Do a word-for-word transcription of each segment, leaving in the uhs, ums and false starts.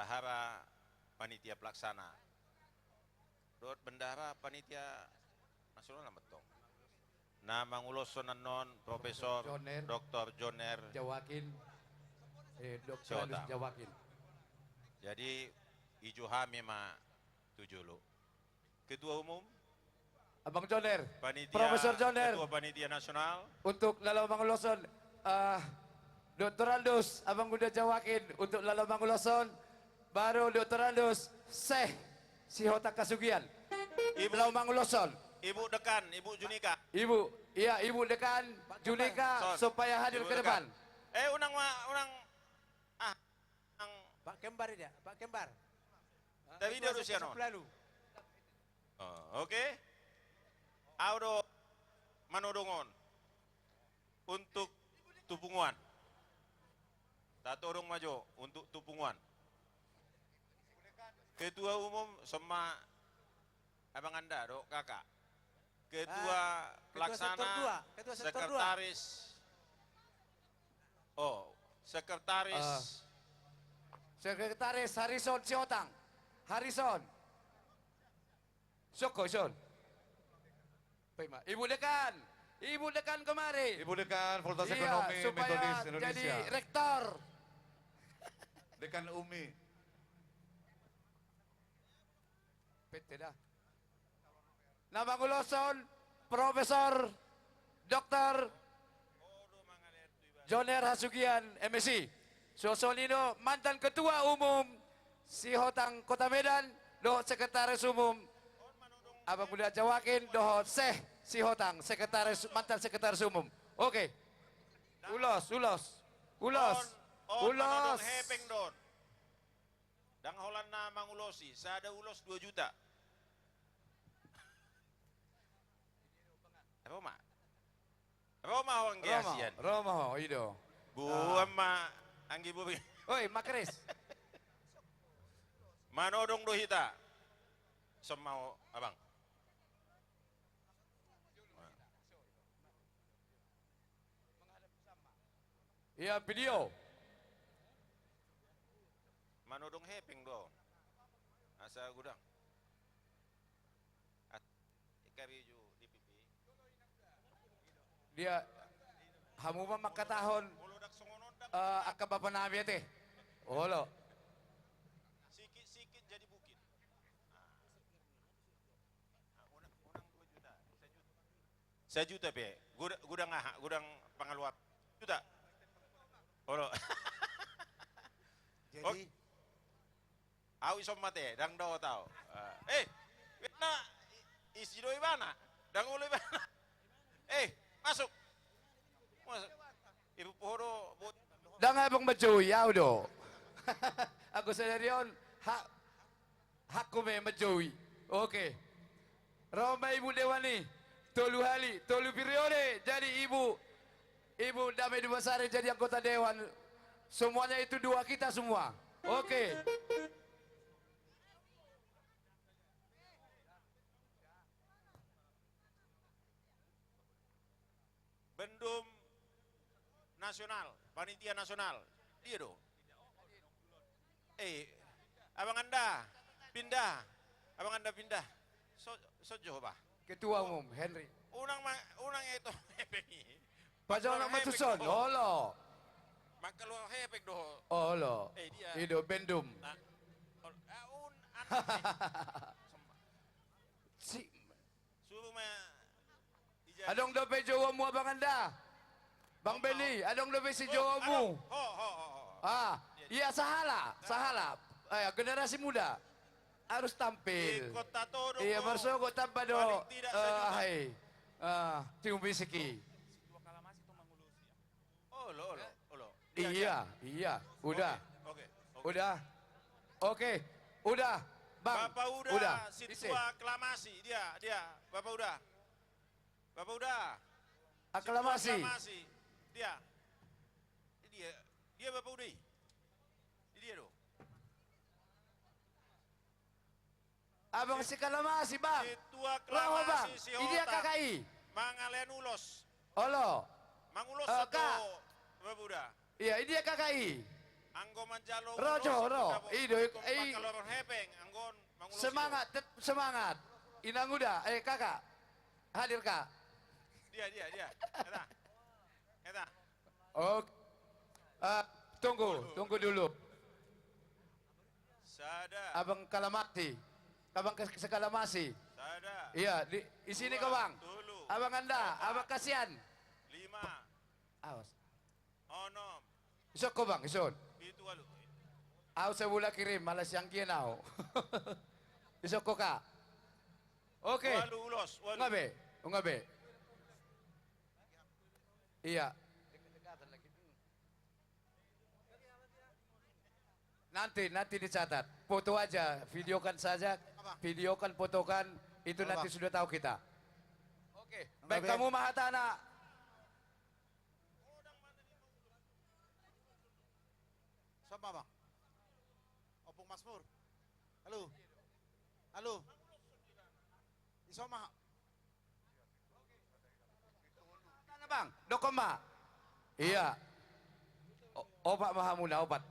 Bendahara panitia pelaksana dohot bendahara panitia nasional na mantong. Na manguloshon annon Profesor John R. Doktor John R. Jawakin. Eh, Doktor Sihotar. Jawakin. Jadi, ijo hami ma tu jolo. Ketua Umum. Abang John R. Panitia, Profesor John R. Ketua Panitia Nasional. Untuk laho manguloshon, eh, Doktorandus, Abang Uda Jawakin, untuk laho manguloshon, baru Doktorandus, Syekh Sihotang Hasugian. Ibu, laho manguloshon. Ibu Dekan, Ibu Junika. Ibu, iya, Ibu Dekan, Pak Kembar. Junika, son, supaya hadir Ibu ke Dekan. Depan. Eh, unang ma-, unang, ah, unang. Pak Kembar dia, Pak Kembar. Tapi dia Ketua Rusiano. Selalu. Oh, oke. Ahu do manodong on untuk tu punguan. Tatodong ma jo untuk tu punguan. Ketua Umum, son ma Abang Anda do, Kakak. Ketua, ah, Ketua Pelaksana, Sektor dua, Ketua Sektor dua. Sekretaris. Oh, Sekretaris. Eh, Sekretaris Harison Sihotang. Harison. Soko, son. Prima. Ibu Dekan. Ibu Dekan kemari. Ibu Dekan Fakultas, iya, Ekonomi, supaya Metodis Indonesia. Jadi rektor. Dekan Umi. Pete dah. Na manguloshon Profesor Doktor John R. Hasugian, M Si. Suhut songon i do mantan Ketua Umum Sihotang Kota Medan, dohot Sekretaris Umum Abang Uda Jawakin, dohot Syekh Sihotang, Sekretaris, mantan Sekretaris Umum. Oke. Ulos, ulos, ulos, on, on, ulos. Manodong hepeng do on. Ndang holan na mangulosi, sada ulos dua juta. Ro ma. Ro ma ho anggia sian. Ro ma ho, i do. Buan ma anggi bobi. Oi, Makris. Manodong do hita. Son ma ho, Abang. Ia video. Manodong hepeng do. Asa godang. At-, ikarejo D P P. Dia hamu ma mangkatahon, eh, angka bapa nami ate. Olo. Sikit-sikit jadi bukit. Sajuta pe. Godang, godang aha, godang pangaluar. Juta. Olo. Jadi, au ison mate, ndang dohot au. Eh, na isi do ibana. Ndang olo ibana. Eh, masuk. Masuk. Ibu poho do, bo-, ndang abang manjou i, au do. Anggo sadari on, ha-, hakku ma manjou i. Oke. Ro ma Ibu Dewan i, tolu hali, tolu periode jadi Ibu, Ibu Dame Dumasari jadi anggota Dewan. Semuanya itu doa kita semua. Oke. Bendum nasional, panitia nasional. Dia do. Eh, Abang Anda, pindah. Abang Anda pindah. So, so jo bah. Ketua Umum, Henry. Unang ma-, unang itu hepeng i. Pajonok ma tuson, olo. Mangkaluar hepeng do. Olo. Eh, dia. I do, Bendum. Nah. Ol-, ah, un-, an-, eh. Si Suru ma ijai. Adong dope jouonmu, Abang Anda? Bang Beni, adong dope sijouonmu? Ho, ho, ho, ho. Ah, iya, sahala, sahala. Eh, generasi muda harus tampil. Iya, marsogot tamba do, eh, hai. Ah, tiung bisik i. Olo, olo, olo. Iya, iya, udah. Oke, oke, oke. Udah. Oke, udah. Bang, Bapak Uda, udah. Sintua aklamasi, dia, dia. Bapak Uda. Bapak Uda. Aklamasi. Sintua aklamasi. Dia. Dia, dia Bapak Uda i. Dia do. Abang si-, si aklamasi, Bang. Sintua aklamasi, Bang. Sihotang. Idia K K I. Mangalean ulos. Olo. Mangulos, eh, satu, Kak. Bapak Uda. Iya, idia K K I. Anggo manjalo ro jo, ulos, ro. Ido, i, i. Anggo mangulosi. Semangat, tet-, semangat. Inang Uda, eh, kakak. Hadir, Kak. Dia, dia, dia. Eta. Eta. Oke. Eh, tunggu, tunggu dulu. Sada. Abang Kalamati. Abang Kes-, Sekalamasi. Sada. Iya, di, di sini kau, Bang. Dua, tolu. Abang Anda, opat. Abang Kasian. Lima. Awas. Onom. Ison ho, Bang, ison. Pitu, ualu. Au sebelah kiri, malah siang kian au. Ison ho, Kak. Oke. Ualu, ulos, ualu. Nunga be, nunga be. Iya. Nanti, nanti dicatat. Foto aja, videokan saja. Apa? Videokan, fotokan, itu nanti sudah tahu kita. Oke. Baik, be. Kamu ma hatana. Ison ma, Bang. Ompung Masmur. Halo. Halo. Ison ma. Hatana, Bang, dokkon ma. Iya. O-, opat ma hamuna, opat.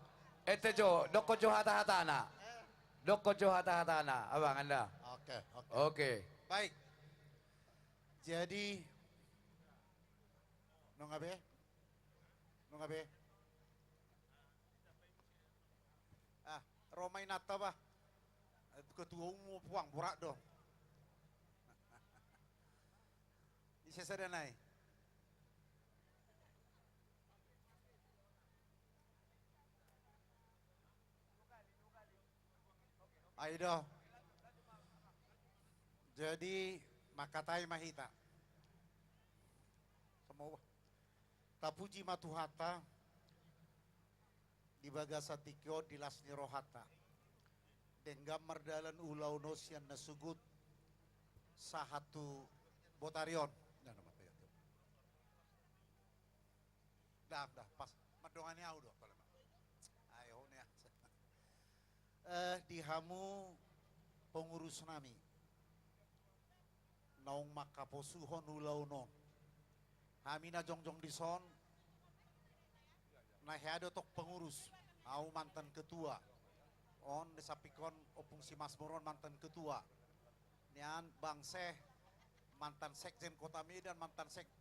Ente jo, dokkon jo hata-hatana. Dokkon jo hata-hatana, Abang Anda. Oke, oke. Oke. Baik. Jadi, nunga be? Nunga be? Ah, ro ma inanta, bah. Ketua umum puang, borat do. Ise sada nai. Ai do. Jadi, mangkatai ma hita. Semua. Tapuji ma Tuhanta. Di bagasan tingki on, di las ni rohanta. Denggan mardalan ulaon on sian na sogot sahat tu botari on. Dah, dah, pas. Mandongani au do, pala ma. Ayo, nia. Eh, di hamu pengurus nami. Naung mangkaposuhon ulaon on. Hami na jongjong dison, na hea do tong pengurus, au mantan ketua. On di sampingkon Ompung si Masmur on mantan ketua. Nian Bang Seh, mantan sekjen Kota Medan, mantan sek-,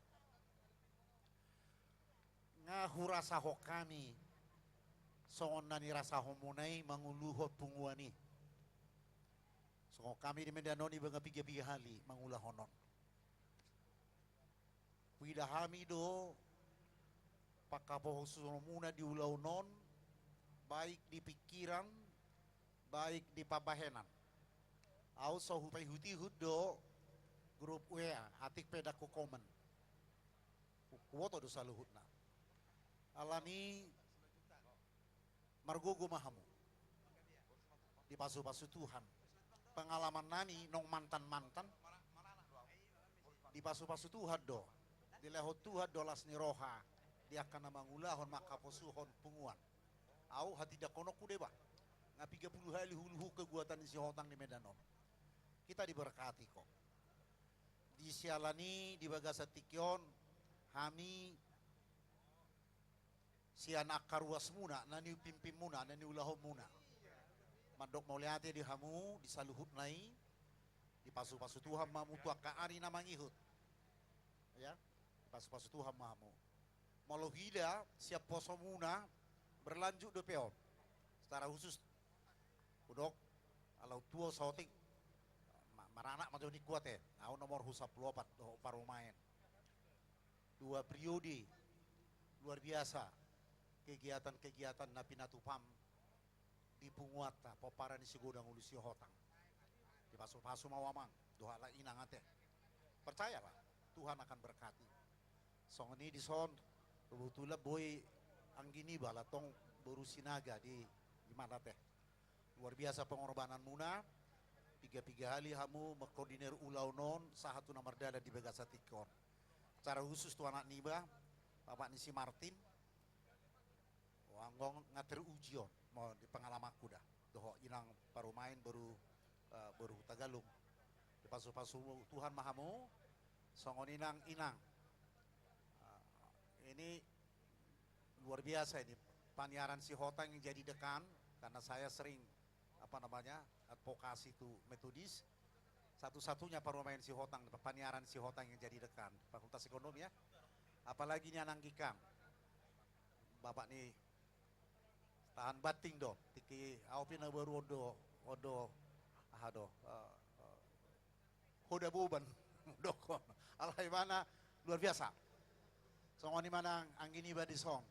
nga hurasahon hami songon na nirasahonmuna i manguluhon punguan i. Songon hami di Medan on, iba nga piga-piga hali mangulahon on. Huida hami do pangkaposuhonmuna di ulaon on, baik di pingkiran, baik di pambahenan. Au so hupaihut-ihut do grup W A, atik pe ndang hukomen. Huboto do saluhutna. Alani margogo ma hamu. Dipasu-pasu Tuhan. Pengalaman nami naung mantan-mantan. Dipasu-pasu Tuhan do. Dilehon Tuhan do las ni roha. Di angka na mangulahon mangkaposuhon punguan. Au hatindangkononku do iba. Nga piga pulu hali huluhon keguatan ni si Hotang di Medan on. Hita diberkati kok. Di siala ni di bagasan tingki on, hami sian angka ruasmuna, na nipimpinmuna, na niulahonmuna. Mandok mauliate di hamu, di saluhutna i, dipasu-pasu Tuhan ma hamu tu angka ari na mangihut. Ya, dipasu-pasu Tuhan ma hamu. Molo huida, sian posomuna, berlanjut dope on. Secara khusus, hudok, ala tuo saotik, ma-, maranak ma jo ningku ate. Au nomor hu sampulu opat, dohot parumaen. Dua periode luar biasa kegiatan-kegiatan na pinatupam di punguanta, pomparan ni si Godang Ulu Sihotang. Dipasu-pasu ma au amang, dohot halak inang ate. Percayalah, Tuhan akan berkati. Songon i dison, kebetulan boi anggi niba, ala tong boru Sinaga di, di mana ate. Luar biasa pengorbananmuna, piga-piga hali hamu mengkoordinir ulaon on, sahat tu na mardalan di bagasan tingki on. Secara khusus tu anak niba, bapak ni si Martin. Wah, anggo nga teruji on, mau di pengalamanku da. Dohot inang parumaen boru, eh, boru Hutagalung. Dipasu-pasu Tuhan ma hamu, songon i nang inang. Ah, ini luar biasa ini. Paniaran Sihotang yang jadi dekan, karena saya sering, apa namanya, advokasi tu Metodis. Satu-satunya parumaen Sihotang, Paniaran Sihotang yang jadi dekan Fakultas Ekonomi, ya. Apalagi ni ananggikang, bapak ni tahan banting do. Tingki au pe na baru ondo, ondo, aha do, eh, eh, hoda boban. Dokkon. Alai mana luar biasa. Songon i manang anggi niba dison,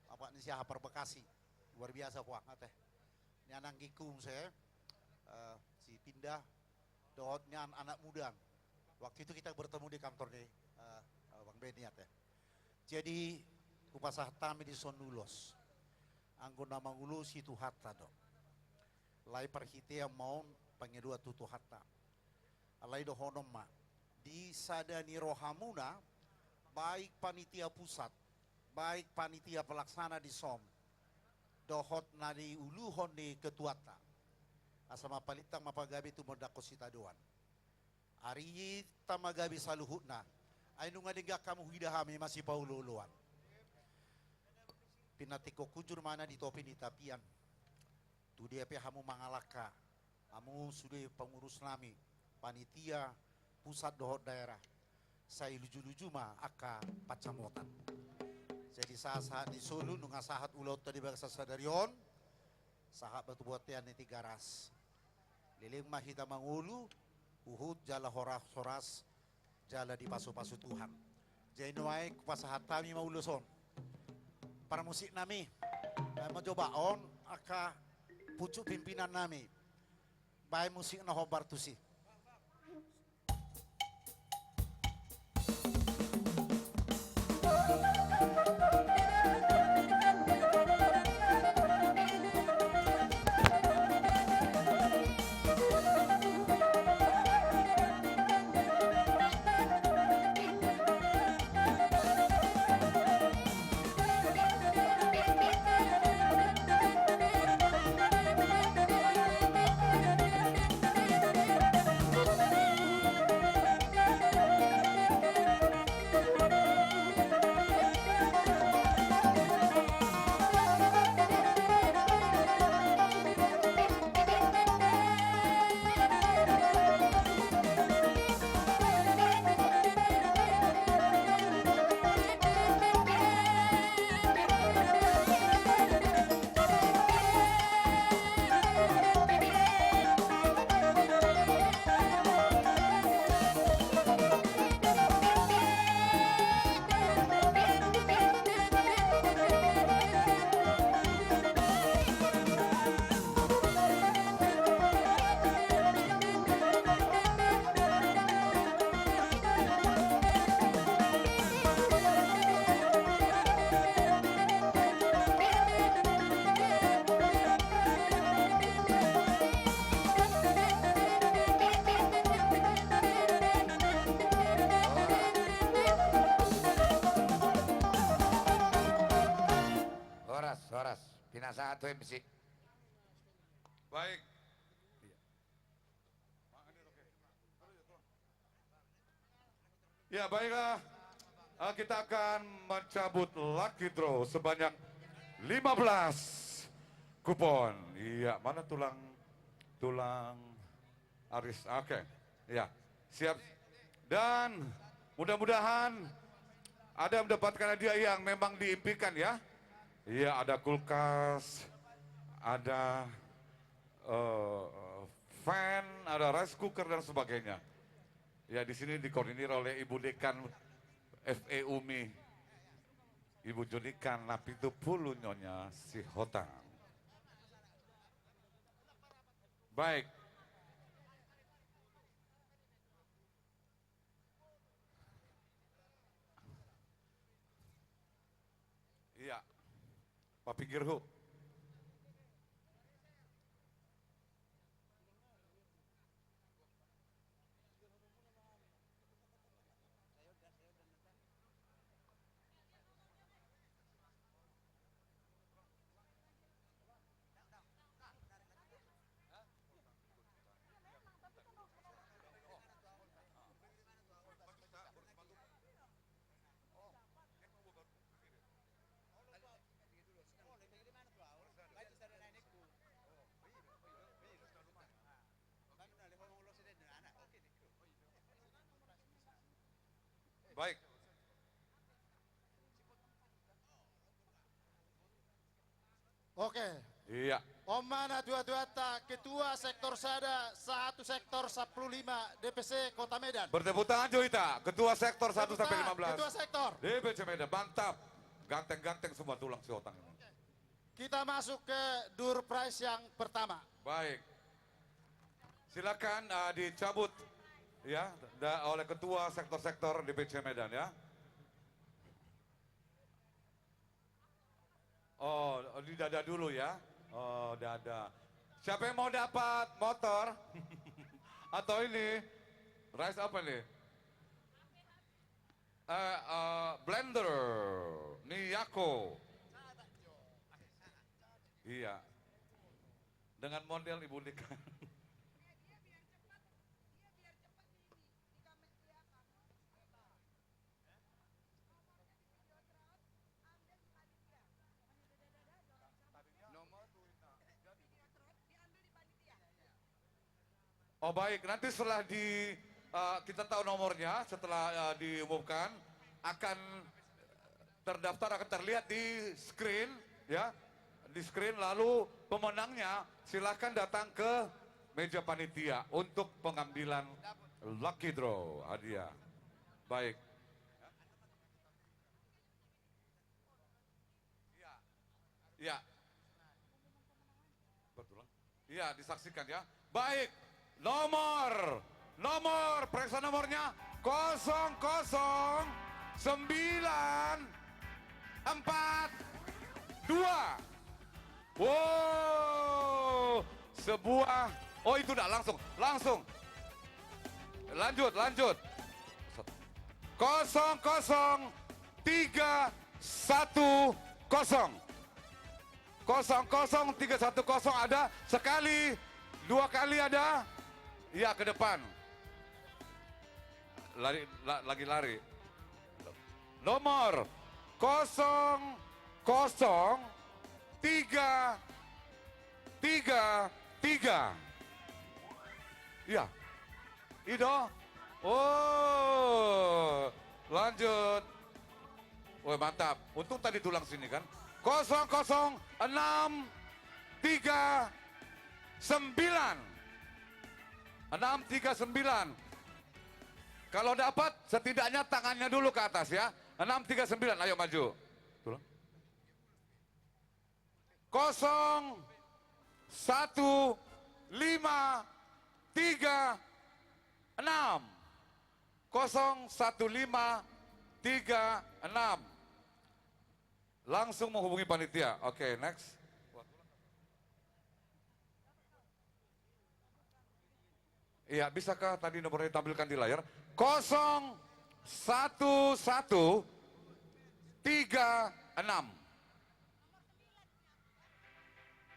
bapak ni si aha, Parbekasi. Luar biasa puang ate. Ni ananggikku muse, eh, si Pinda, dohot nian anak muda. Waktu itu kita bertemu di kantor ni, eh, eh, Bang Benny ate. Jadi, hupasahat hami dison ulos. Anggo na mangulosi Tuhanta do. Alai parhitean ma on pangidoan tu Tuhanta. Alai dohonon ma, di sada ni rohamuna, baik panitia pusat, baik panitia pelaksana dison, dohot na niuluhon ni ketuanta, asa mapalintang ma pagabe tumundalhon sitadoan. Ari i tama gabe saluhutna. Ai nunga denggan hamu huida hami masipaolooloan. Pinantikhon hujur ma na di topi ni tapian. Tu dia pe hamu mangalangka, hamu sude pengurus nami, panitia pusat dohot daerah, sai luju-luju ma angka pansamotan. Jadi sahat-sahat ni solu nunga sahat ulaonta di bagasan sadari on, sahat ma tu bontean ni Tigaras. Leleng ma hita mangolu, huhut jala horas-horas, jala dipasu-pasu Tuhan. Jadi nuaeng hupasahat hami ma ulos on. Parmusik nami, baen ma jo baon angka pucuk pimpinan nami. Baen musik na hombar tusi. Horas, horas. Pinasahat tu M C. Baik. Ya, baiklah. Ah, kita akan mencabut lucky draw sebanyak lima belas kupon. Iya, mana tulang, tulang Aris? Oke. Iya, siap. Dan mudah-mudahan ada yang mendapatkan hadiah yang memang diimpikan, ya. Iya, ada kulkas, ada, eh, fan, ada rice cooker dan sebagainya. Ya, di sini dikoordinir oleh Ibu Dekan F E U M I, Ibu Judika Napitupulu, Nyonya Sihotang. Baik. Iya. Papinggir hu. Baik. Oke. Iya. On ma natuatuanta, ketua sektor sada, satu sektor sampulu lima, D P C Kota Medan. Bertepuk tangan jo hita, ketua sektor satu sampai lima belas. Ketua sektor. D P C Medan, mantap. Ganteng-ganteng semua tulang si Otang ini. Kita masuk ke door prize yang pertama. Baik. Silakan, eh, dicabut, ya, da-, oleh ketua sektor-sektor D P C Medan, ya. Oh, di dada dulu, ya. Oh, dada. Siapa yang mau dapat motor? Atau ini? Rice apa nih? Eh, eh, blender, Miyako. Iya. Dengan model Ibu Nika. Oh, baik, nanti setelah di, eh, kita tahu nomornya, setelah, eh, diumumkan, akan terdaftar, akan terlihat di screen, ya, di screen, lalu pemenangnya silahkan datang ke meja panitia untuk pengambilan lucky draw hadiah. Baik. Iya. Iya. Betulan. Iya, disaksikan ya. Baik. Nomor, nomor, periksa nomornya, kosong kosong sembilan empat dua. Wow, sebuah, oh, itu dah, langsung, langsung. Lanjut, lanjut. Kosong kosong tiga satu kosong. Kosong kosong tiga satu kosong ada sekali, dua kali ada. Ya, ke depan. Lari, la-, lagi lari. Nomor kosong kosong tiga tiga tiga. Iya. Ido. Oh, lanjut. Woi, mantap. Untung tadi tulang sini kan. Kosong kosong enam tiga sembilan. Enam tiga sembilan. Kalau dapat, setidaknya tangannya dulu ke atas ya. Enam tiga sembilan, ayo maju. Tulang. Kosong satu lima tiga enam. Kosong satu lima tiga enam. Langsung menghubungi panitia. Oke, next. Iya, bisakah tadi nomornya ditampilkan di layar? Kosong satu satu tiga enam.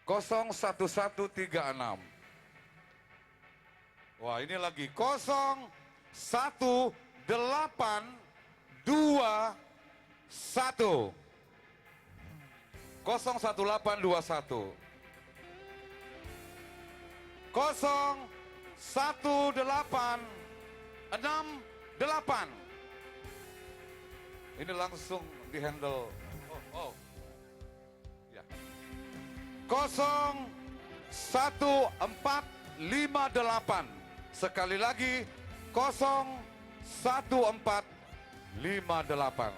Kosong satu satu tiga enam. Wah, ini lagi kosong satu delapan dua satu. Kosong satu delapan dua satu. Kosong satu delapan enam delapan. Ini langsung di-handle. Oh, oh. Ya. Kosong satu empat lima delapan. Sekali lagi, kosong satu empat lima delapan.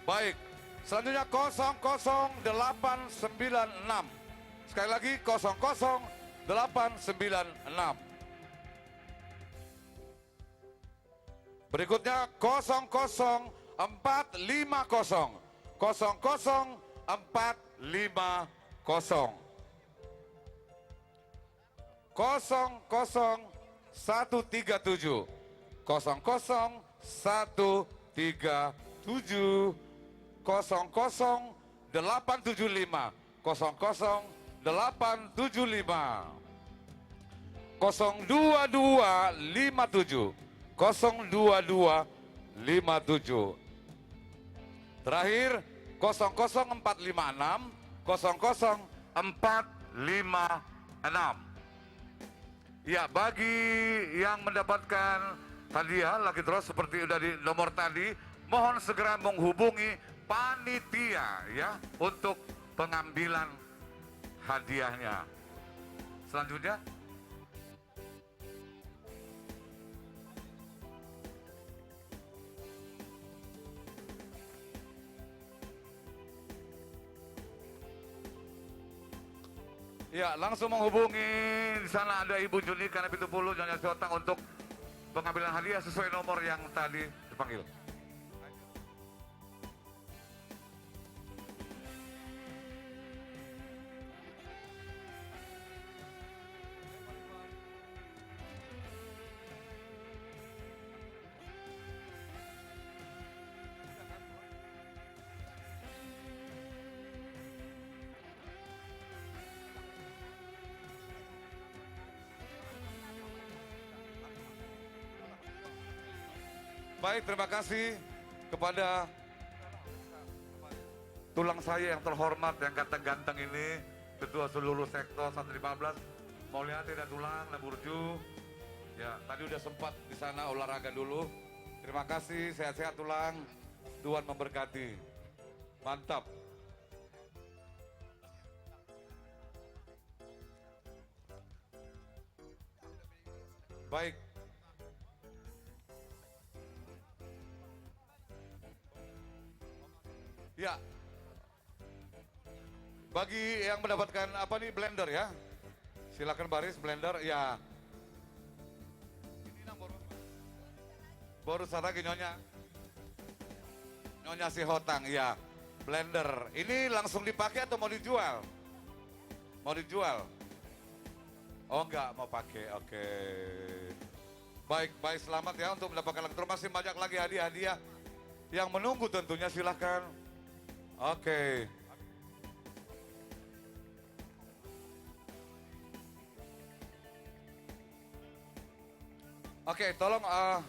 Baik, selanjutnya kosong kosong delapan sembilan enam. Sekali lagi, kosong kosong delapan sembilan enam. Berikutnya kosong kosong empat lima kosong, kosong kosong empat lima kosong, kosong kosong satu tiga tujuh, kosong kosong satu tiga tujuh, kosong kosong delapan tujuh lima, kosong kosong delapan tujuh lima, kosong dua dua lima tujuh, kosong dua dua lima tujuh. Terakhir, kosong kosong empat lima enam, kosong kosong empat lima enam. Ya, bagi yang mendapatkan hadiah lucky draw seperti udah di nomor tadi, mohon segera menghubungi panitia ya untuk pengambilan hadiahnya. Selanjutnya. Ya, langsung menghubungi, di sana ada Ibu Junika, Anak Pitu Puluh, Nyonya Sihotang untuk pengambilan hadiah sesuai nomor yang tadi dipanggil. Baik, terima kasih kepada tulang saya yang terhormat, yang ganteng-ganteng ini, ketua seluruh sektor satu lima belas. Mauliate da tulang, na burju. Ya, tadi udah sempat di sana olahraga dulu. Terima kasih, sehat-sehat tulang. Tuhan memberkati. Mantap. Baik. Ya. Bagi yang mendapatkan apa nih, blender ya? Silakan baris blender ya. Boru saragi Nyonya. Nyonya Sihotang, ya. Blender. Ini langsung dipakai atau mau dijual? Mau dijual? Oh, enggak mau pakai. Oke. Baik, baik, selamat ya untuk mendapatkan lucky draw. Masih banyak lagi hadiah-hadiah yang menunggu tentunya, silahkan. Oke. Oke, tolong, eh,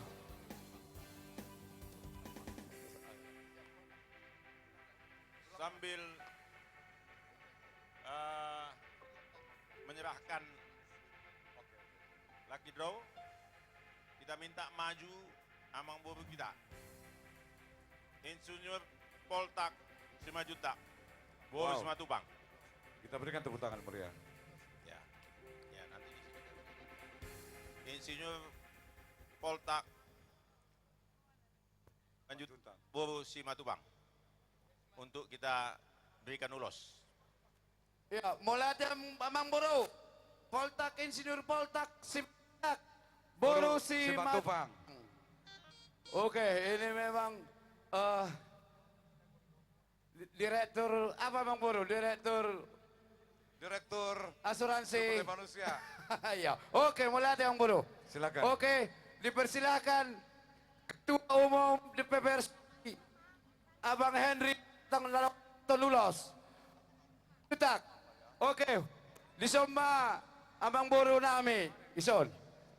sambil, eh, menyerahkan lucky draw, kita minta maju amang boru kita, Insinyur Poltak Simanjuntak, boru Simatupang. Kita berikan tepuk tangan meriah. Ya. Ya, nanti di sini. Insinyur Poltak Simanjuntak, boru Simatupang, untuk kita berikan ulos. Ya, mauliate amang boru. Poltak, Insinyur Poltak Simanjuntak, boru Simatupang. Oke, ini memang, eh, di-, direktur apa, amang boru? Direktur, direktur asuransi sumber daya manusia. Iya. Oke, mauliate, amang boru. Silakan. Oke, dipersilakan Ketua Umum D P P R Abang Henry, tang laho hatonon ulos. Jutak. Oke. Dison ma amang boru nami. Dison.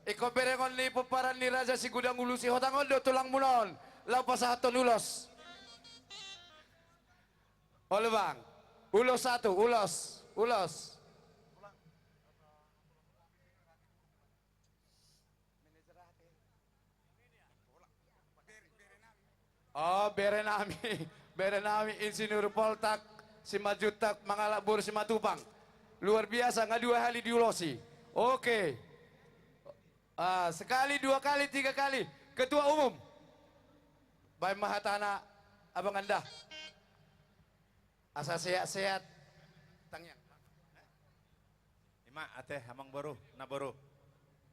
Ingkon berengon ni pomparan ni Raja Sigudang Ulu Sihotang on do tulangmuna on. Laho pasahathon ulos. Olo, Bang. Ulos satu, ulos. Ulos. Oh, bere nami, bere nami, Insinyur Poltak Simanjuntak mangalap boru Simatupang. Luar biasa, nga dua hali diulosi. Oke. Ah, sekali, dua kali, tiga kali. Ketua Umum. Baen ma hatana, Abang Anda. Asa sehat-sehat. Tangiang. Ima, ate, amang boru, na boru.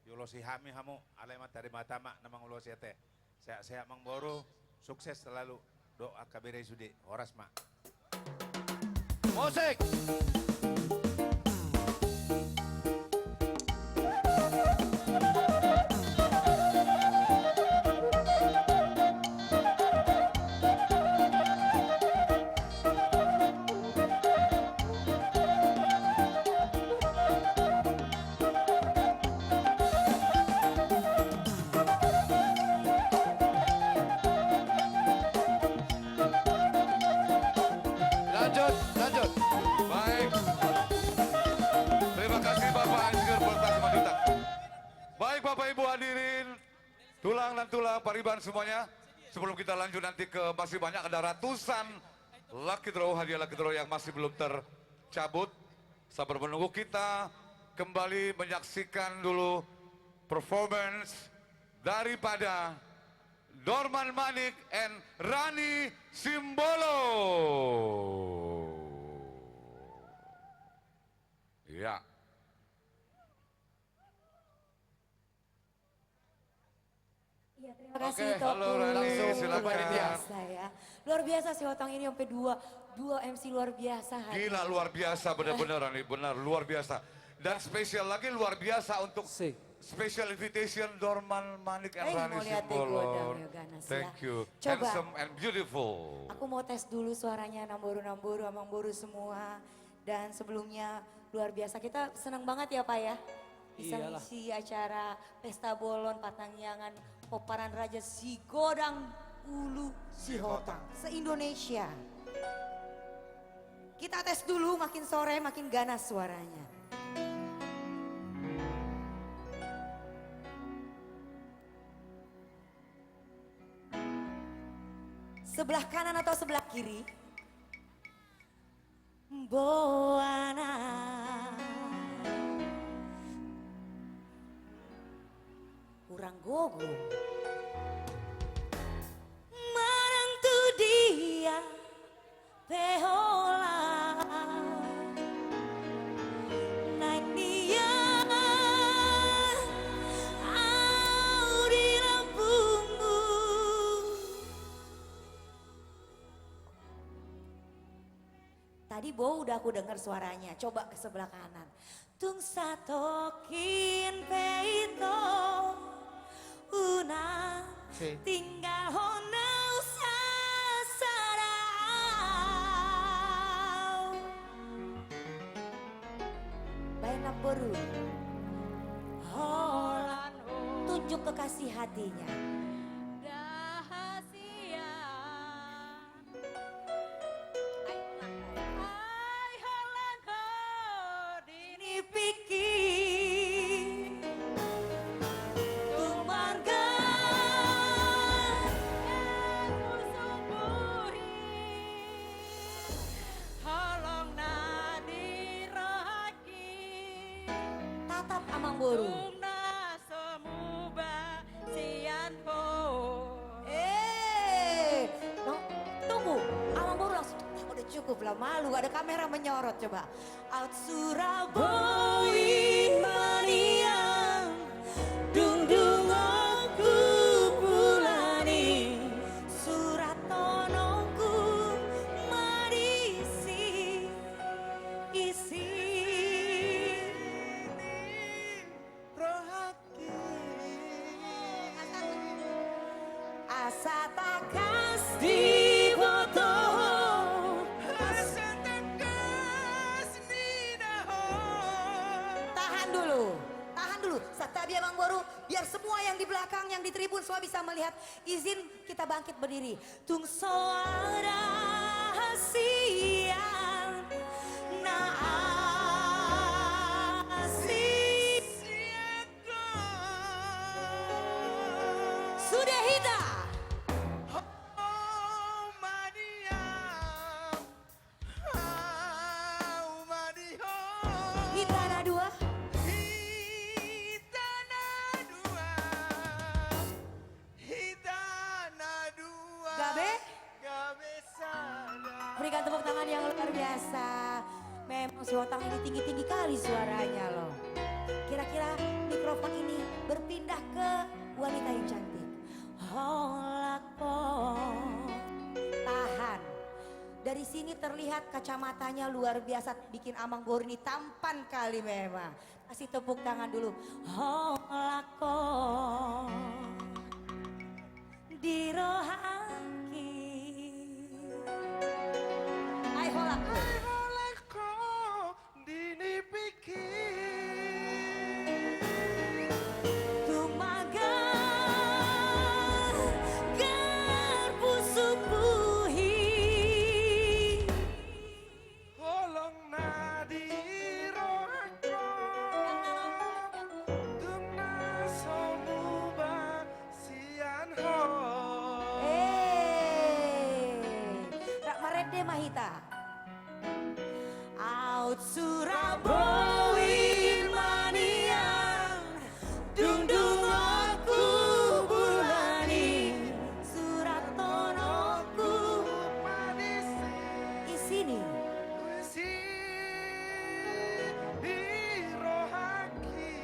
Diulosi hami hamu, alai ma tarima hata ma na mangulosi, ate. Sehat-sehat, amang boru, sukses selalu. Dohot angka bere i sude, horas ma. Musik. Lanjut, lanjut. Baik. Terima kasih, Bapak Insinyur Poltak Simanjuntak. Bapak Ibu hadirin, tulang dan tulang pariban semuanya, sebelum kita lanjut nanti ke masih banyak ada ratusan lucky draw, hadiah lucky draw yang masih belum tercabut. Sabar menunggu, kita kembali menyaksikan dulu performance daripada Dorman Manik and Rani Simbolo. Iya. Iya, terima kasih, Oke, Topung. Halo, Rani, Langsung silakan. Luar biasa, ya. Luar biasa si Hotang ini, sampai dua, dua M C luar biasa hadir. Gila, luar biasa, benar-benar, Rani, benar, luar biasa. Dan spesial lagi, luar biasa untuk Si. special invitation Dorman Manik and Eh, Rani mau lihat deh Simbolon. Godang ya, ganas, ya. Thank you. Coba. Handsome and beautiful. Aku mau tes dulu suaranya, Namboru, Namboru, Amangboru semua. Dan sebelumnya, luar biasa. Kita senang banget ya, Pak, ya? Bisa Iyalah. ngisi acara Pesta Bolon, Patangiangan, Pomparan Raja Sigodang Ulu Sihotang se-Indonesia. Kita tes dulu, makin sore, makin ganas suaranya. Sebelah kanan atau sebelah kiri? Boana. Hurang gogo. Manang tu dia pe holan. Naeng nian au di lambungmu. Tadi bou udah aku dengar suaranya. Coba ke sebelah kanan. Tung satongkin pe ito unang Si. tinggalhon au sasada au. Baen, Namboru. Holan ho. Tunjuk kekasih hatinya. Dahas ia. Ai holan ho. Ai holan ho di nipikki. Tung marga. Tung marga. Pusuk buhi. Holong na di rohangki. Tatap, Amangboru. Tung na so muba sian ho. Eh, no, tunggu. Amangboru langsung, "Ah, udah cukup lah, malu, ada kamera menyorot, coba." Aut sura boi maniang, dung dung oku pulani, sura tonongku ma disi, isi ni rohangki. Asa tangkas diboto ho. Asa tangkas didok ho. Tahan dulu, tahan dulu. Santabi, Amangboru, biar semua yang di belakang, yang di tribun, semua bisa melihat. Izin kita bangkit berdiri. Tung so ada sian na asing. Sudah hita. Hau ma di au, hau ma di ho. Hita na dua. Hita na dua. Hita na dua. Gabe? Gabe sada. Berikan tepuk tangan yang luar biasa. Memang si Hotang ini tinggi-tinggi kali suaranya, loh. Kira-kira mikrofon ini berpindah ke wanita yang cantik. Holan ho. Tahan. Dari sini terlihat kacamatanya luar biasa, bikin Amangboru ini tampan kali memang. Kasih tepuk tangan dulu. Holan ho di rohangki. Ai holan ho. Ai holan ho di nipikki. Tung magar pusuk buhi. Holong na di rohangku. Tung na so ma hita. Aut sura boi manian, dung dung oku bulan i, surat tonokku. Isi ni. Isi ni rohaki.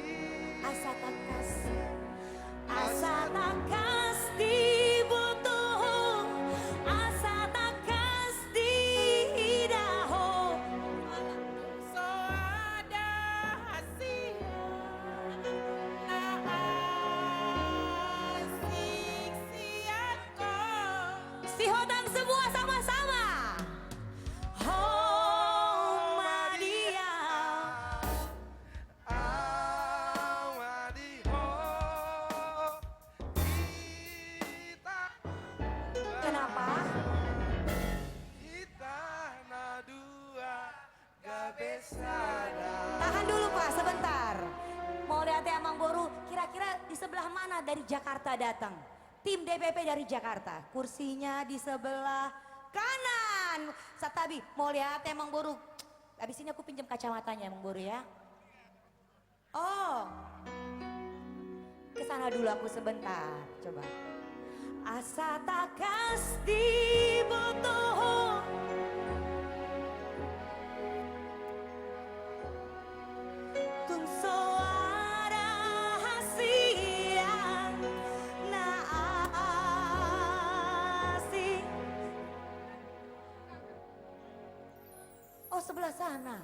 Asa tangkas. Asa tangkas diboto ho, asa tangkas diida ho. So ada hasian na asing sian ho. Sihotang semua sama-sama. Ho ma di au. Au ma di ho. Hita. Kenapa? Hita na dua gabe sada. Tahan dulu, Pak, sebentar. Mauliate, Amangboru, kira-kira di sebelah mana dari Jakarta datang? Tim D P P dari Jakarta. Kursinya di sebelah kanan. Santabi, mauliate, Amangboru. Habis ini aku pinjam kacamatanya, Amangboru, ya. Oh. Ke sana dulu aku sebentar. Coba. Asa tangkas diboto ho. Tung so ada hasian na asing. Oh, sebelah sana.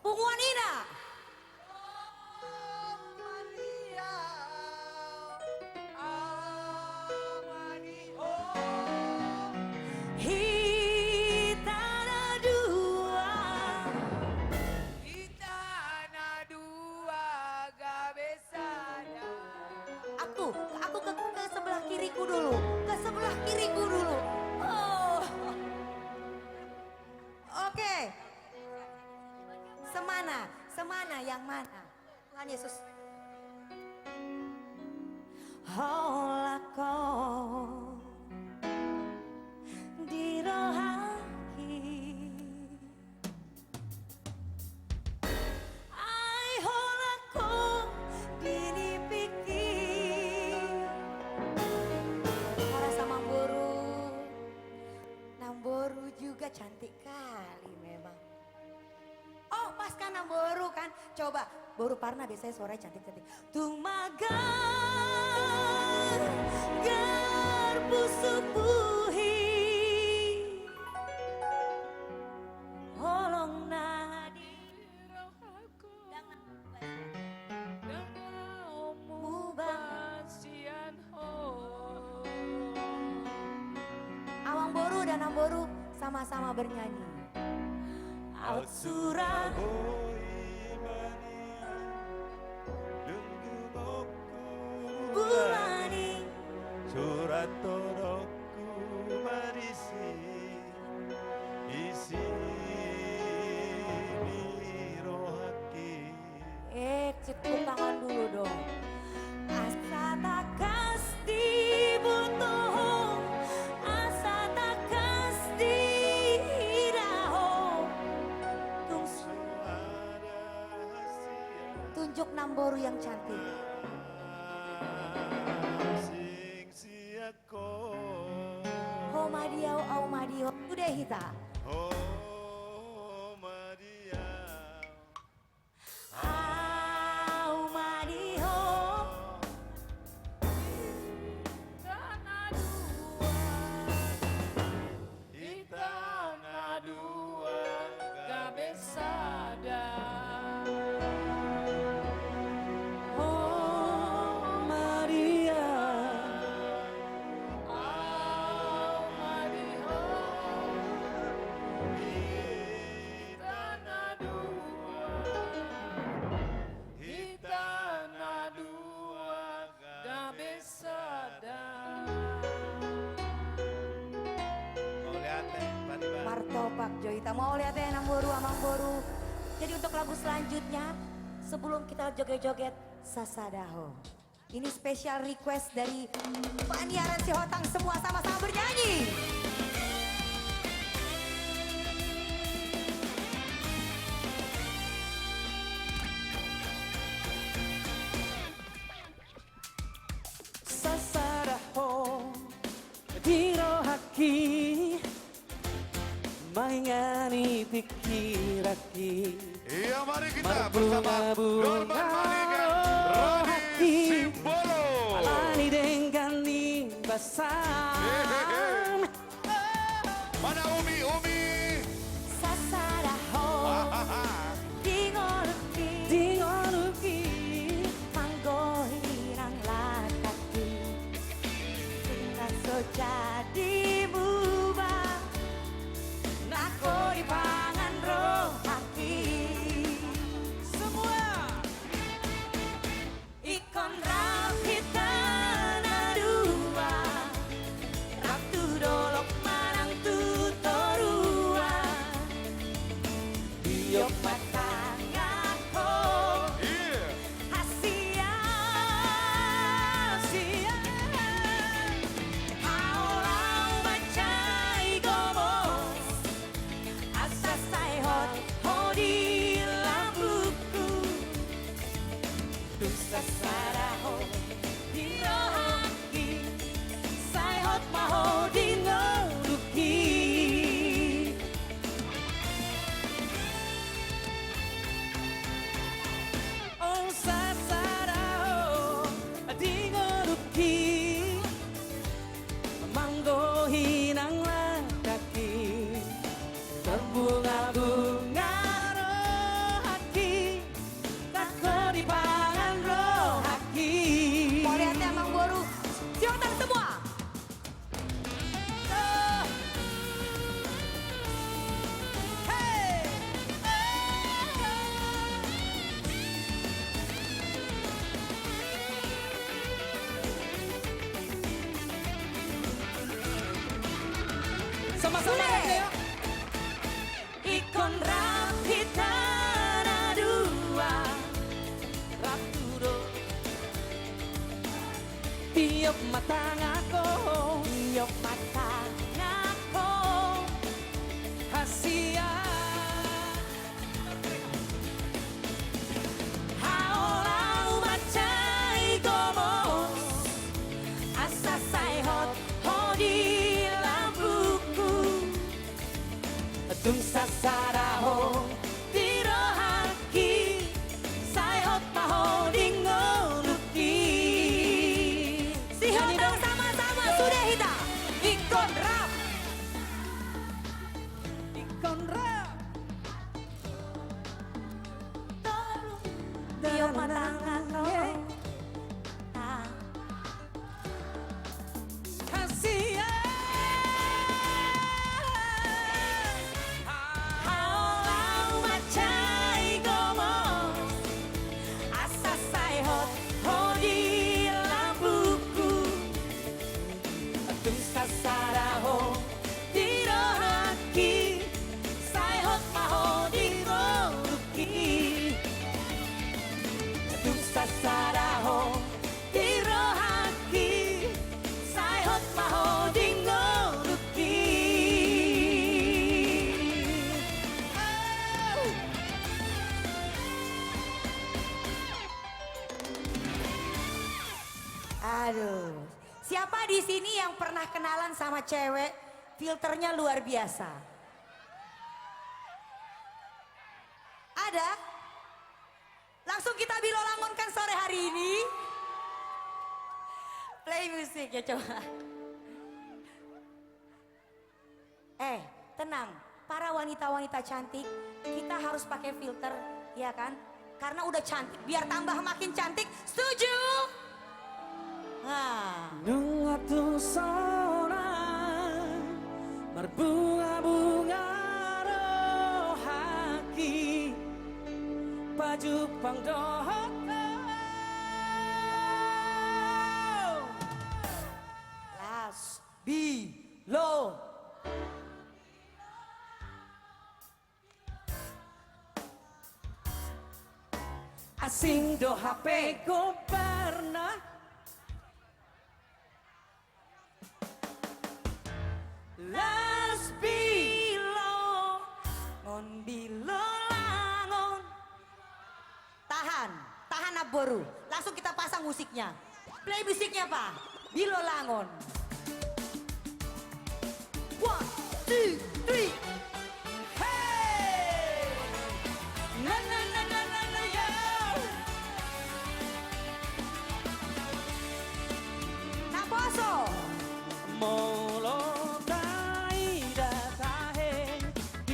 Punguan Ina. Hita na dua. Hita na dua gabe sada. Aku, aku ke, ke sebelah kiriku dulu. Ke sebelah kiriku dulu. Oh. Oke. Semana, semana yang mana? Tuhan Yesus. Holan ho di rohaki. Ai holan ho di nipingki. Horas, Amangboru. Namboru juga cantik kali memang. Oh, pas kan Namboru kan? Coba, Boru Parna biasanya suaranya cantik-cantik. Tung magar, gar pusuk buhi. Holong na di rohaku. Dang na, dang na omu basian ho. Amangboru dan Namboru sama-sama bernyanyi. Aut sura boi manian, dung dung oku bulan i, surat tonokku marisi, isi ni rohaki. Eh, tepuk tangan dulu dong. Asa tangkas diboto ho, asa tangkas diida ho. Tung so ada hasian. Tunjuk Namboru yang cantik. Asing sian ho. Ho ma di au, au ma di ho. Sude hita. Ho ma di au. Au ma di ho. Hita na dua. Hita na dua gabe sada. Ho ma di au. Au ma di ho. Hita na dua, hita na dua gabe sada. Mauliate, Pak Iwan. Martopak jo hita. Mauliate, Namboru, Amangboru. Jadi untuk lagu selanjutnya, sebelum kita joget-joget, Sasada Ho. Ini special request dari penyiar Sihotang, semua sama-sama bernyanyi. Mangingani pikiranki. Iya, mari kita bersama Norman Maningan, Rodi Simbolo. Alani denggan ni basam. Hehehe. Mana Umi, Umi? Sasada ho. Ahaha. Di ngolungki. Di ngolungki. Manggohi nang laklakki. Nunga so jadi muba. Nanggo dipangan rohangki. Semua. Ingkon rap hita na dua, rap tu dolok manang tu toruan. Tiop ma tangan ho. Iya. Hasia, hasia. Hau laho mansai gomos. Asa sai hot ho di lambungku. Dung sasada ho di rohangki. Sai hot ma ho di ngolungki. Dung sasada ho di ngolungki. Manggohi nang laklakki. Marbunga-bunga rohangki. Nanggo dipangan rohangki. Mauliate amangboru. Siap tangan semua. Hei. Sama-sama lagi ya. Ingkon rap hita na dua, rap tu do. Tiop ma tangan ho. Tiop ma tangan ho. Hasia. Hau laho mansai gomos. Asa sai hot ho di lambungku. Dung sasada ho di rohangki, sai hot ma ho di ngolungki. Sihot dong sama-sama, sudah hita. Ingkon rap. Ingkon rap. Tiop ma tangan ho. Nah. Hasia. Hau laho mansai gomos. Asa sai hot ho di lambungku. Dung sasada ho di rohangki. Sai hot ma ho di ngolungki. Dung sasada ho di rohangki, sai hot ma ho di ngolungki. Aduh, siapa di sini yang pernah kenalan sama cewek filternya luar biasa? Ada? Langsung kita Bilo Langon kan sore hari ini. Play musik ya coba. Eh, tenang. Para wanita-wanita cantik, kita harus pakai filter, ya kan? Karena udah cantik, biar tambah makin cantik. Setuju? Nah. Nunga tung sonang marbunga-bunga rohangki. Pajumpang dohot ho. Las, Bilo. Asing do hape gombarna. Las Bilo, ngon Bilo Langon. Tahan, tahan Amboru. Langsung kita pasang musiknya. Play musiknya, Pak. Bilo Langon. One, two, three.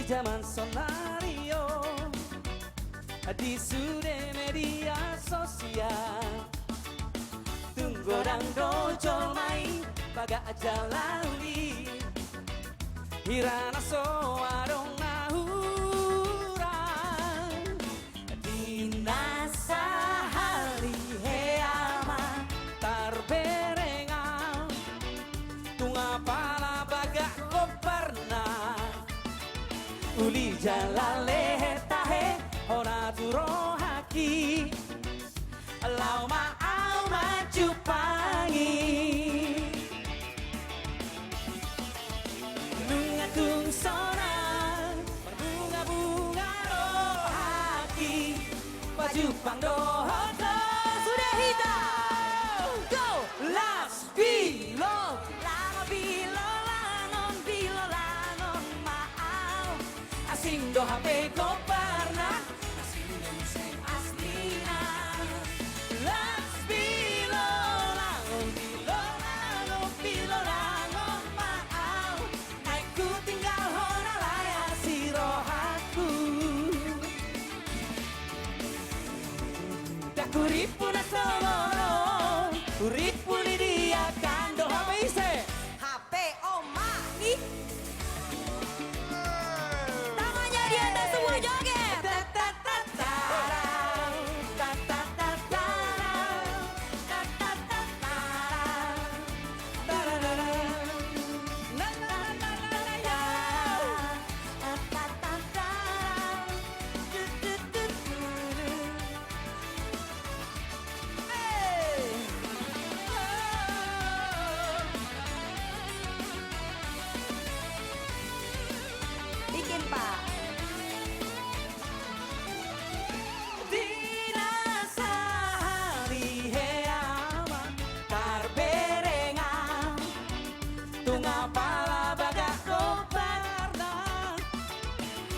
Jaman sonari on, di sude media sosial, tung godang do jolma i bagak jala uli, hira na so adong na hurang. Di na sahali hea ma tarbereng au, tung apala bagak gomparna, uli jala lehet tahe hona tu rohangki, laho ma au manjumpangi. Nunga tung sonang marbungabunga rohangki, pajumpang dohot ho. Sude hita. Go! Las Bilo. Langon Bilo, langon Bilo, langon ma au. Asing do hape gomparna, asing do muse aslina. Las Bilo, langon Bilo, langon Bilo, langon ma au. Naeng hutinggal hona, alai asi rohangku. Dang hurippu na songon on, hurippu ni dia kan do. Hape ise? Hape oma ni. Tangannya di atas semua, joget. Bikin, Pak. Di na sahali hea ma tarbereng au, tung apala bagak gomparna,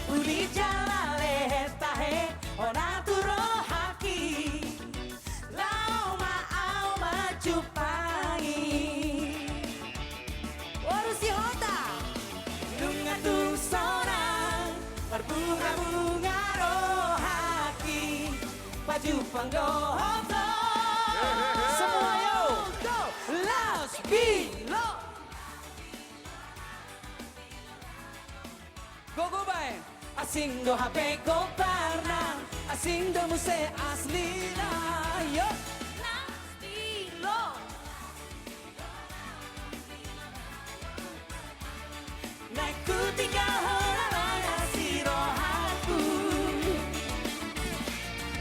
uli jala lehet tahe hona tu rohangki, laho ma au manjumpangi. Boru Sihota. Nunga tung sonang marbungabunga rohangki, pajumpang dohot ho. Semua, yo. Go. Las Bilo. Gogo baen. Asing do hape gomparna, asing do muse aslina. Yo. Las Bilo. Naeng hutinggal hona, alai asi rohangku.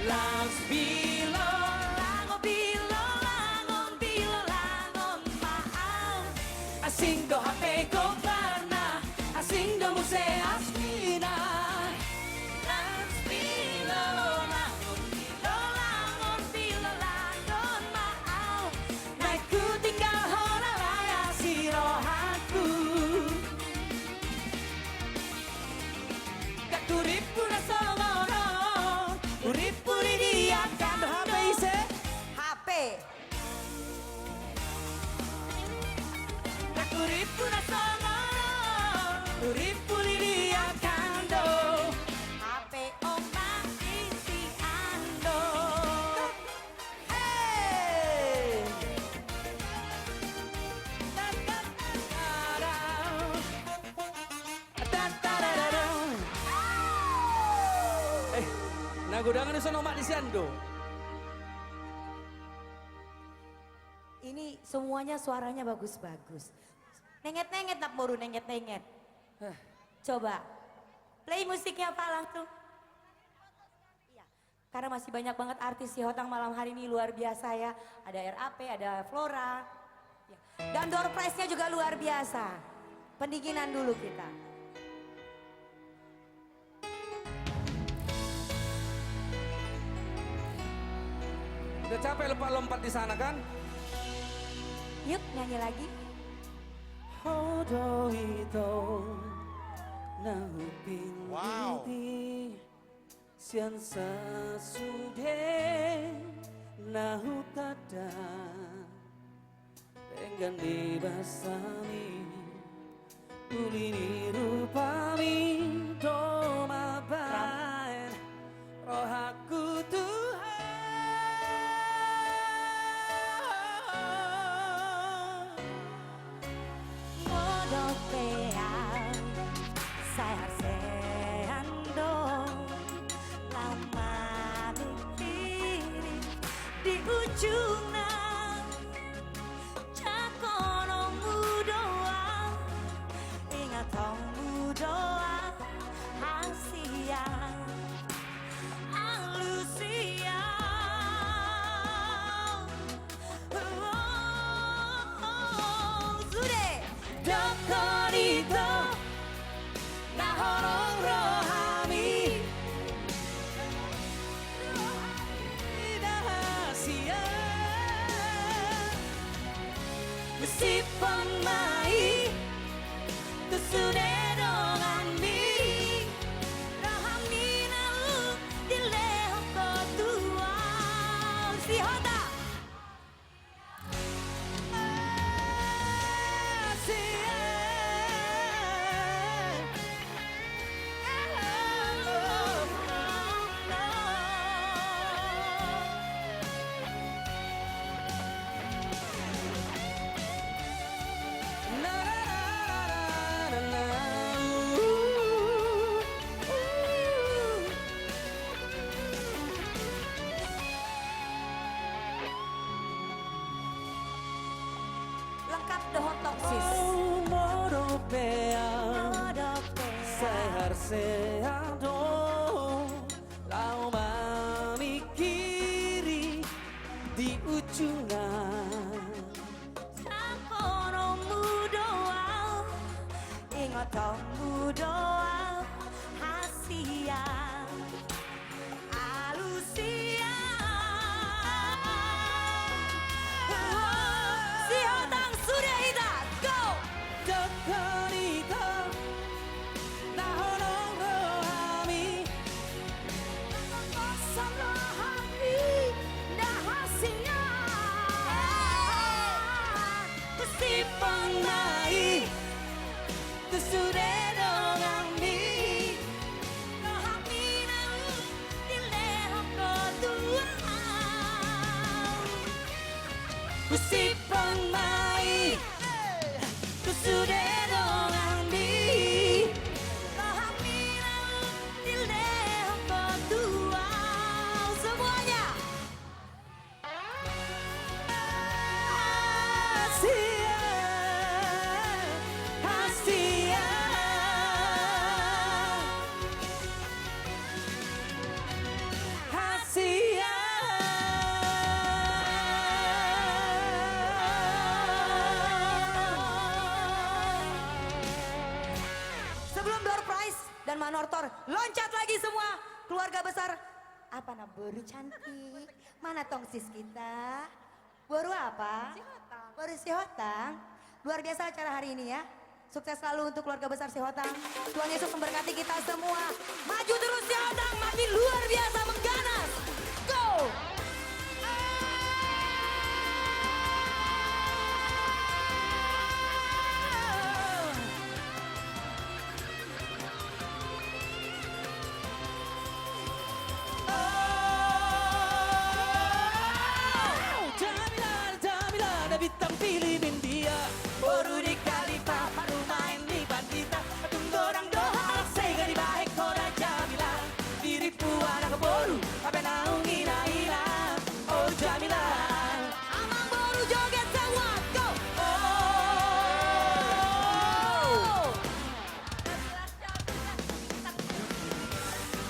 Las Bilo, langon Bilo, langon Bilo, langon ma au. Asing do hape gomparna, asing do muse aslina. Las Bilo, langon Bilo, langon Bilo, langon ma au. Naeng hutinggal hona, alai asi rohangku. Dang hurippu na songon on, hurippu ni dia kan do. Hape ise? Hape. Dang hurippu na songon on, hurippu ni dia kan do. Hape oma inti ando. Hei. Eh, na godang i songon ma di sian do. Ini semuanya suaranya bagus-bagus. Nenget-nenget, Nak Boru, nenget-nenget. Eh. Coba. Play musiknya, Pak, langsung. Iya. Karena masih banyak banget artis Sihotang malam hari ini, luar biasa ya. Ada R A P, ada Flora. Ya. Dan door prize-nya juga luar biasa. Pendinginan dulu kita. Udah capek lompat-lompat di sana, kan? Yuk, nyanyi lagi. Ho do ito na hupiliti. Wow. Sian sasude na hutanda, denggan di basami, uli ni rupami do Leher seado, laho mamingkiri di ujungan. Sangkononmu do au, ingotonmu do au, hasian. Alus ia. Sihotang sude hita, go! Dokkon hita, na holong rohami, na holong kosong rohami, na hasian. Husiphon ma i tu sude donganmi. Rohami naung dilehon ho tu au. Husiphon ma i tu sude donganmi. Rohami naung dilehon ho tu au. Semuanya. Hasian, hasian, hasian. Sebelum door prize dan manortor, loncat lagi semua keluarga besar. Apa na boru cantik? Mana tongsis kita? Boru apa? Sihotang. Boru Sihotang. Luar biasa acara hari ini ya. Sukses selalu untuk keluarga besar Sihotang. Tuhan Yesus memberkati kita semua. Maju terus Sihotang, makin luar biasa mengganas. Go! Jamilah, Jamilah, na bintang pilih India. Boru ni Khalifah, parumaen ni pandita. Tung godang do halak sega dibahen ho da Jamilah. Dirimpu anak boru, hape naung ina-ina. Oh Jamilah. Amang boru joget semua, go! Oh.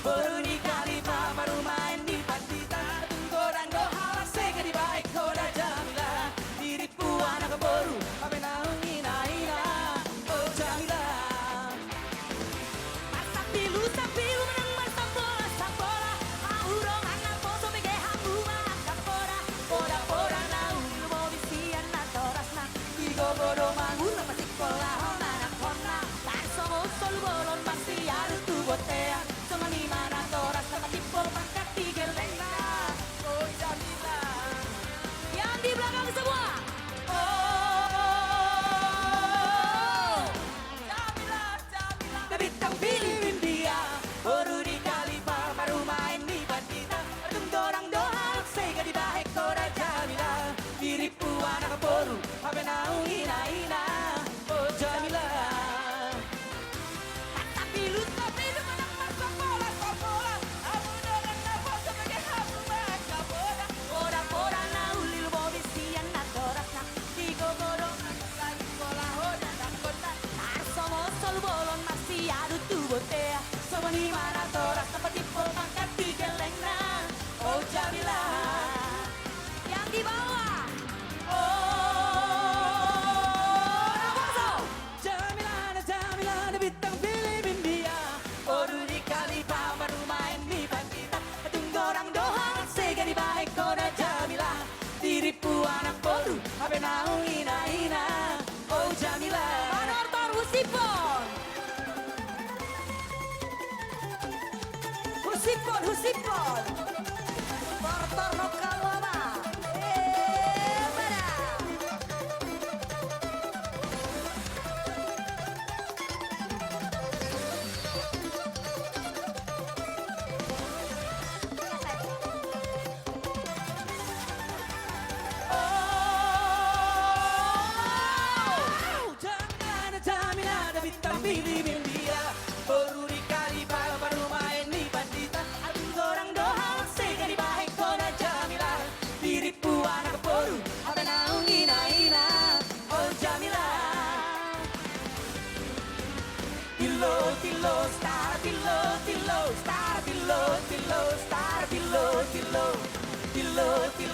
Boru ni Khalifah, parumaen ni pandita. Tung godang do halak sega dibahen ho da Jamilah. Dirimpu anak boru, hape naung ina-ina. Oh Jamilah. Marsampilu-sampilu manang marsambola-sambola. Ahu dongan naposo mege hamu manangkap poda. Poda-poda naung lilumobin sian natorasna. Digogo do mangula, masikolahon anakhonna. Tarsongon solu bolon masiadu tu bontean. Songon i ma natorasna patimbul pangkat di gellengna. Oh Jamilah. Yang di belakang semua. Oh. Jamilah, Jamilah. Na bintang pilih India. Boru ni Khalifah, parumaen ni pandita. Tung godang do halak sega dibahen ho da Jamilah. Dirimpu anak boru, hape naung ina-ina. Oh Jamilah. Marsampilu-sampilu manang marsambola-sambola. Ahu dongan naposo mege hamu manangkap poda. Poda-poda naung lilumobin sian natorasna. Digogo do mangula, masikolahon anakhonna. Tarsongon solu bolon masiadu tu bontean. Songon i ma natorasna patimbul pangkat di gellengna. Oh Jamilah. Yang di bawah. Oh. Jamilah, na Jamilah, na bintang pilih India. Boru ni Khalifah, parumaen ni pandita. Tung godang do halak sega dibahen ho da Jamilah. Dirimpu anak boru, hape naung ina-ina. Oh Jamilah. Manortor, husiphon. Husiphon, husiphon. Tortor ho hamu ma. Eh, bada. Oh, Jamilah, na Jamilah, na bintang pilih India. Boru ni Khalifah, parumaen ni pandita. Tung godang do halak sega dibahen ho da Jamilah.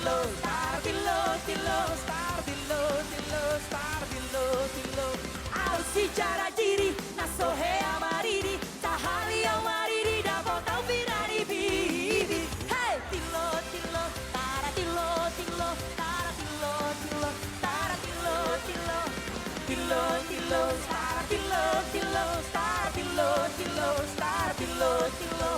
Star Tillo, Tillo, Star Tillo, Tillo, Star Tillo, Tillo. Au si jara jiri, na so hea maridi, sahali au maridi, dapot au pinani bibi. Hei! Tillo, Tillo, Star Tillo, Tillo, Star Tillo, Tillo, Star Tillo, Tillo. Tillo, Tillo, Star Tillo, Tillo, Star Tillo, Tillo, Star Tillo, Tillo.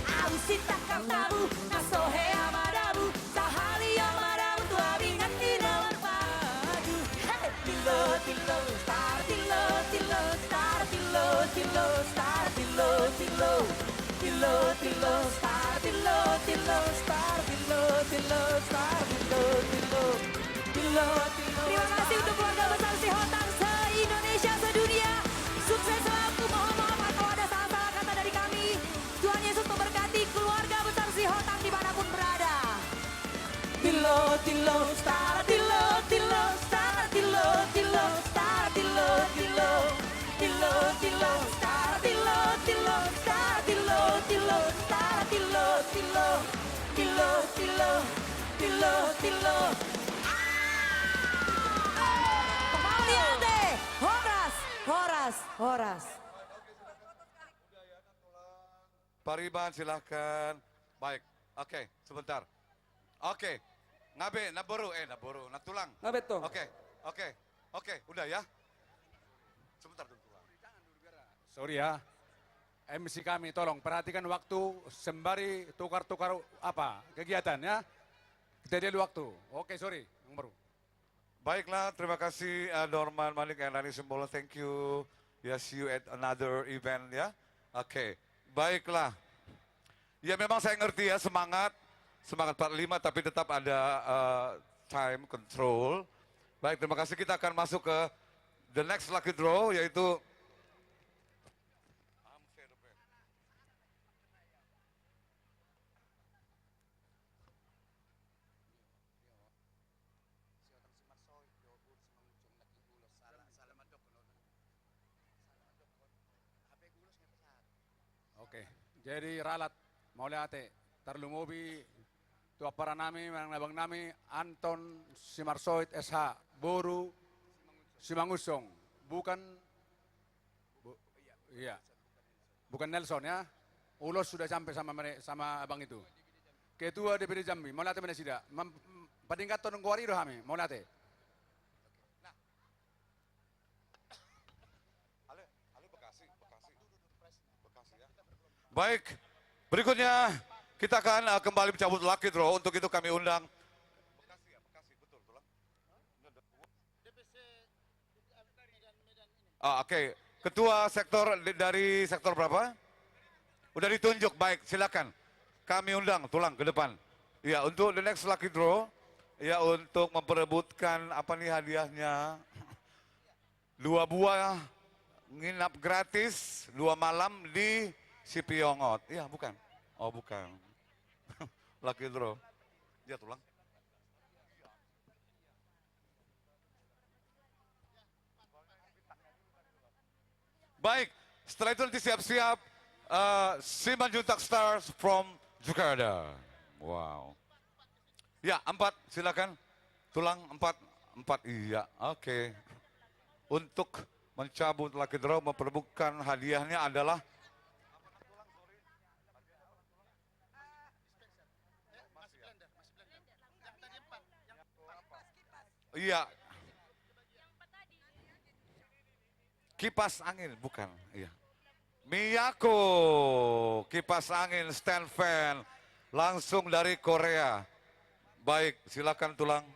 Au si takar tabu, na so hea madabu, sahali au madabu tu abingan ni na marpasu. Hei! Tillo, Tillo, Star Tillo, Tillo, Star Tillo, Tillo, Star Tillo, Tillo. Tillo, Tillo, Star Tillo, Tillo, Star Tillo, Tillo, Star Tillo, Tillo. Tillo, Tillo, Terima kasih untuk keluarga besar Sihotang se-Indonesia, sedunia. Sukses selalu. Mohon maaf kalau ada salah-salah kata dari kami. Tuhan Yesus memberkati keluarga besar Sihotang dimanapun berada. Tillo, Tillo, Star Tillo, Tillo, Star Tillo, Tillo, Star Tillo, Tillo. Tillo, Tillo, Star Tillo, Tillo, Star Tillo, Tillo, Star Tillo, Tillo. Tillo, Tillo, Tillo, Tillo. Mauliate. Horas, horas, horas. Pariban, silahkan. Baik. Oke, sebentar. Oke. Nga be, namboru, eh, namboru, nantulang. Nga be, tong. Oke, oke. Oke, udah ya. Sebentar dulu, tulang. Sorry ya. M C kami, tolong perhatikan waktu sembari tukar-tukar apa, kegiatan ya. Kita lihat waktu. Oke, sorry, namboru. Baiklah, terima kasih, eh, Dorman, Manik, Ernani, Simbolon, thank you. Ya, see you at another event, ya. Oke, baiklah. Ya, memang saya ngerti ya, semangat, semangat empat lima, tapi tetap ada, eh, time control. Baik, terima kasih. Kita akan masuk ke the next lucky draw, yaitu Oke, jadi ralat, mauliate, tarlumobi tu ampara nami, manang abang nami, Anton Simarsoit S H, boru Simangunsong, bukan, bu-, iya, bukan Nelson ya, ulos sudah sampai sama mere-, sama abang itu. Ketua D P D Jambi, mauliate ma nasida, mem-, padingkathon goar i do hami, mauliate. Baik, berikutnya kita akan, eh, kembali mencabut lucky draw. Untuk itu kami undang. Ah, oke. Ketua sektor di-, dari sektor berapa? Udah ditunjuk, baik, silakan. Kami undang, tulang, ke depan. Ya, untuk the next lucky draw, ya, untuk memperebutkan, apa nih hadiahnya? Dua buah nginap gratis dua malam di Sipiongot. Iya, bukan? Oh, bukan. Lucky draw. Iya, tulang. Baik, setelah itu nanti siap-siap, eh, Simanjuntak Stars from Jakarta. Wow. Ya, empat, silakan. Tulang, empat. Empat, iya, oke. Untuk mencabut lucky draw, memperebutkan hadiahnya adalah Iya. Kipas angin, bukan. Iya. Miyako, kipas angin, stand fan, langsung dari Korea. Baik, silakan, tulang.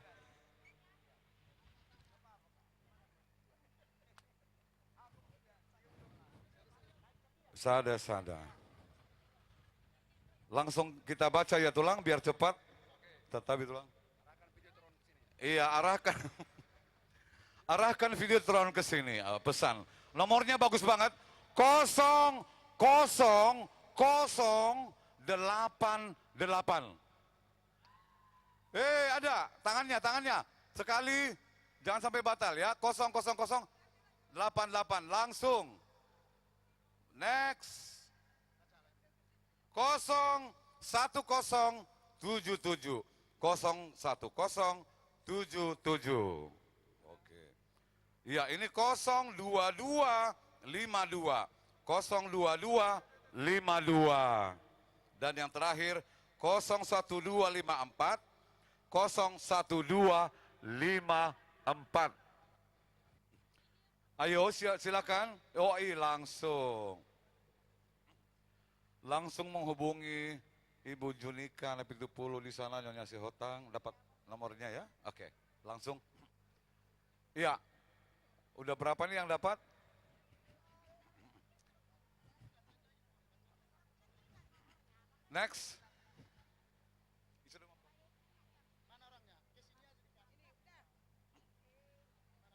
Sada, sada. Langsung kita baca ya, tulang, biar cepat. Tetapi, tulang. Iya, arahkan. Arahkan Videotron ke sini, eh, pesan. Nomornya bagus banget. Kosong, kosong, kosong, delapan, delapan. Eh, ada tangannya, tangannya. Sekali, jangan sampai batal ya. Kosong, kosong, kosong, delapan, delapan. Langsung. Next. Kosong, satu kosong, tujuh tujuh. kosong satu kosong tujuh tujuh. Oke. Iya, ini kosong dua dua lima dua. Kosong dua dua lima dua. Dan yang terakhir, kosong satu dua lima empat, kosong satu dua lima empat. Ayo, sia-, silakan. Oh, i, langsung. Langsung menghubungi Ibu Junika na pitu pulu di sana, Nyonya Sihotang, dapat nomornya ya. Oke, langsung. Iya. Udah berapa nih yang dapat? Next.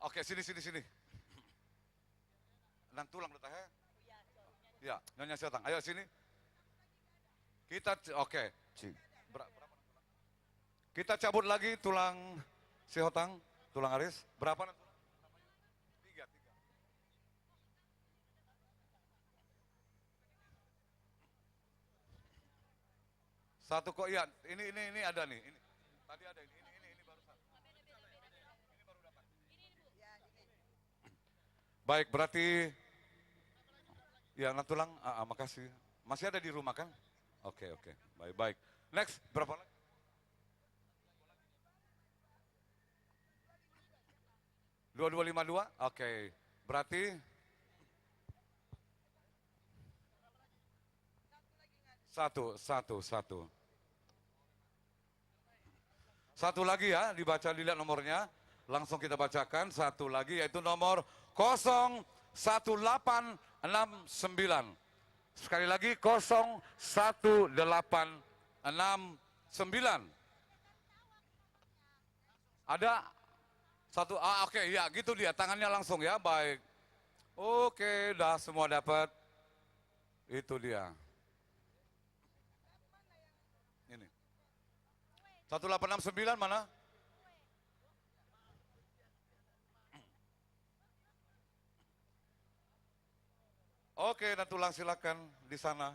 Oke, sini, sini, sini. Nantulang do tahe. Ya, Nyonya Sihotang. Ayo sini. Kita c-, oke. Ci. Ber-, berapa? Kita cabut lagi tulang Sihotang, tulang Aris. Berapa nantulang? Tiga, tiga. Satu kok, iya, ini, ini, ini ada nih, ini. Tadi ada ini, ini, ini, ini barusan. Ini baru datang. Baik, berarti, ya, nantulang, ah, ah, makasih. Masih ada di rumah kan? Oke, oke, baik, baik. Next, berapa lagi? Dua dua lima dua? Oke. Berarti satu, satu, satu. Satu lagi ya, dibaca, dilihat nomornya. Langsung kita bacakan satu lagi, yaitu nomor kosong satu delapan enam sembilan. Sekali lagi, kosong satu delapan enam sembilan. Ada satu, ah, oke, ya, gitu dia, tangannya langsung ya, baik. Oke, dah semua dapat. Itu dia. Ini. Satu delapan enam sembilan mana? Oke, nantulang silakan di sana.